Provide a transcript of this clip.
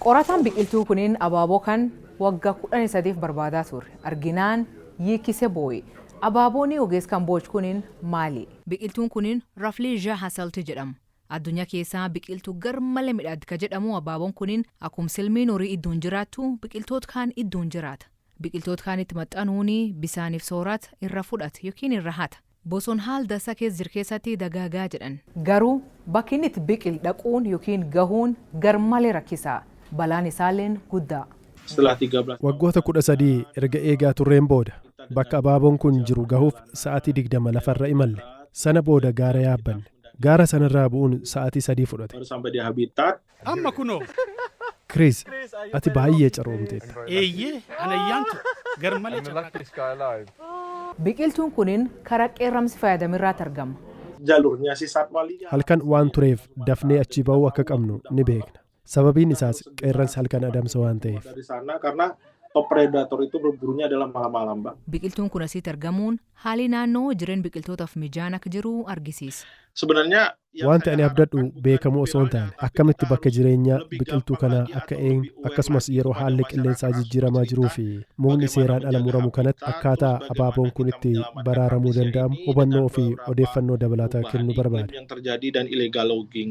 Qorataan biqiltuu kunin abaaboo kan waggaa 13f barbaadaa ture. Arginaan yiikise boo'e. Abaaboon ogeessa kan boo'u kunin maali? Biqiltuun kunin Rafflesia hasseltii jedhama. Addunyaa keessaa biqiltuu garmalee midhaaddi ka jedhamu abaaboon kunin akkuma silmiin horii iddoon jiraattu biqiltoota kaan iddoon jiraata. Biqiltoota kaanitti maxxanuun bisaaniif soorata irra fudhata yookiin irra hata. Boson haal dasa keessa jiru keessatti dagaagaa jedhan. Garuu bakki inni itti biqil dhaquun yookiin gahuun garmalee rakkisaa. Balaan isaalleen guddaa. Setelah 13 Waggoota 13 erga eegaa turreen booda bakka abaaboon kun jiru gahuuf sa'aatii 20 lafarra imalle. Sana booda gaara yaabbanne. Gaara sanarraa bu'uun sa'aatii 3 fudhate. Baru sampai di habitat. Amma kunoo. Chris, ati baay'ee carroomteetta. Eeyyee, anayyaantu garmalee carraa. Biqiltuun kunin karaa qeerramsi fayyadamirraatti argama. Jalurnya si satwa liar. Halkan waan tureef dafnee achi ba'uu akka qabnu ni beekna. Sababiin isaas qeerransi halkan adamsa waan ta'eef. Dari sana karena top predator itu berburunya adalah malam-malam, Mbak. Biqiltuun kun asitti argamuun haalli naannoo jireen biqiltootaaf mijaan akka jiru argisiisa. Sebenarnya yang Wanti saya ani abdadhu harapkan bukan beekamuu osoo hin viralnya, taane tapi akkamitti kita bakka harus jireenyaa lebih biqiltuu gampang kanaa lagi akka aware, eegnu lebih aware akkasumas yeroo haalli masyarakat qilleensaa harus jijjiiramaa jiruu bercerita fi mukni bagaimana seeraan ala menjaga muramu kanatti habitat, akkaataa terus abaaboon bagaimana kun kita itti menyelamatkan baraaramuu Rafflesia danda'amu ini hubannoo dengan fi beberapa odeeffannoo dabalataa perubahan kennuu iklim barbaada. yang terjadi dan illegal logging.